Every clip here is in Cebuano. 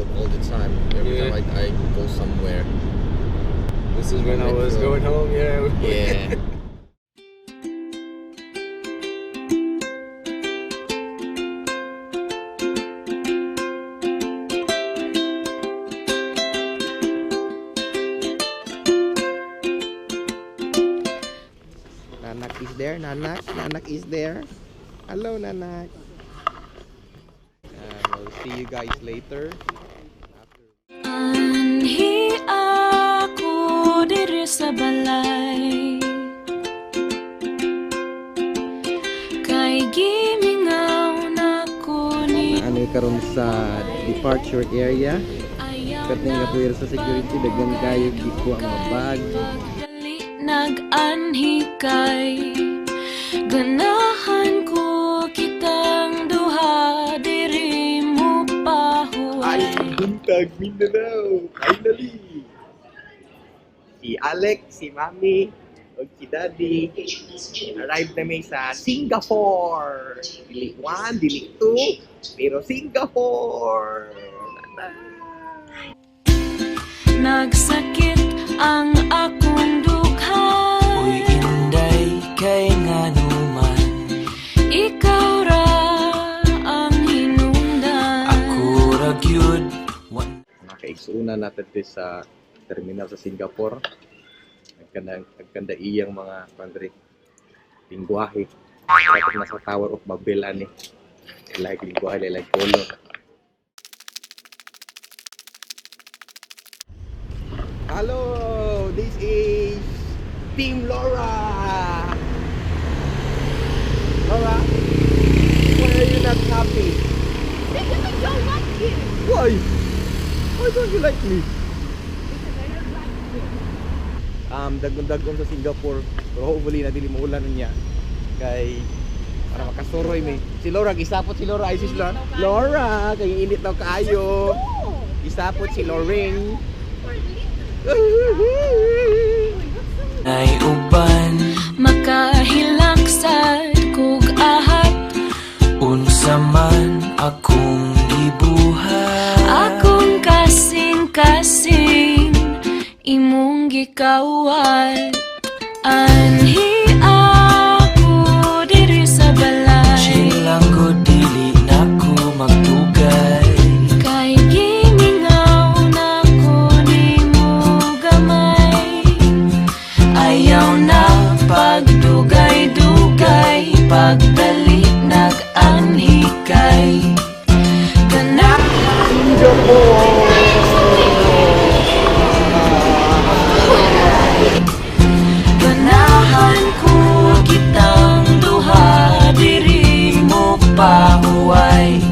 Metro all the time. Every time I go somewhere. This is when I was Metro. Going home, yeah. Yeah. Nanak is there, Nanak. Nanak is there. Hello, Nanak. And we'll see you guys later. After Anhi ako diri sa balay kay gimingaw na ko ni Ano karon sa departure area. Ayaw Kating na kapuwero sa security, daghan kayo gikuha ang mga bag. Pagdali nag-anhi kay ganahan ko kitang duha diri mo pahuway. Buntag Mindanao! Finally! Si Alex, si Mami, ug si Daddy arrived na mi sa Singapore! Dili 1, dili 2, pero Singapore! Nagsakit ang akong dughan. Uy, inday, kay nganuman Ikaw ra ang hinungdan. Ako ra gyud. Nakaigsuuna natin dito sa terminal sa Singapore. Nagkanda iyang mga pandre lingwahe. Dapat nasa Tower of Babel ani. Like lingwahe, like color. Hello, this is Team Laura. Laura, why are you not happy? Because I don't like you. Why? Why don't you like me? Because I don't like you. Dagom-dagom sa Singapore. Pero hopefully na dili muulan niya. Kay para makasuroy mi. Si Laura gisapot si Laura ay si Laura. Laura, kay init daw kaayo. Gisapot si Lorraine. For little. Ay uban. Makahilaksad kog ahat. Unsa man akong gibuhat. Akong kasing-kasing imong gikawat. Anhi ako diri sa balay. Chill lang ko, dili na ko magdugay. Kay gimingaw na ko nimo gamay. Ayaw na pagdugay-dugay. Pagdali nag-anhi kay Gana Singapore! Ganahan ko kitang duha diri mo pahuway.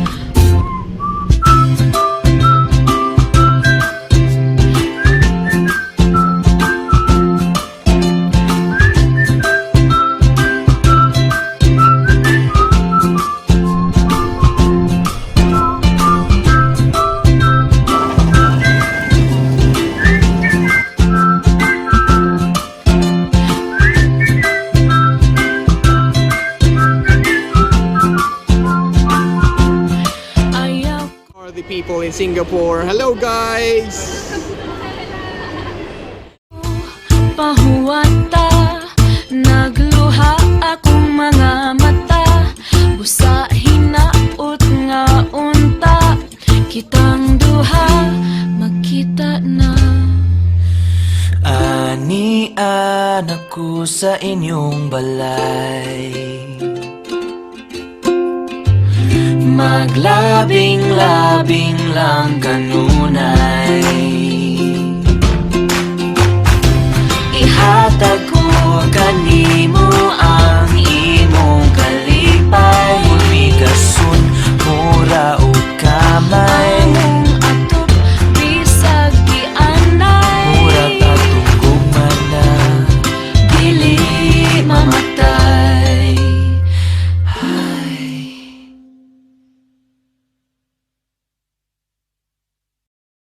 Ayaw For the people in Singapore. Hello, guys! Pahuwata. Nagluha akong mga mata. Busa hinaot nga unta kitang duha magkita na. Ani anak ko sa inyong balay. Maglabing-labing lang kanunay.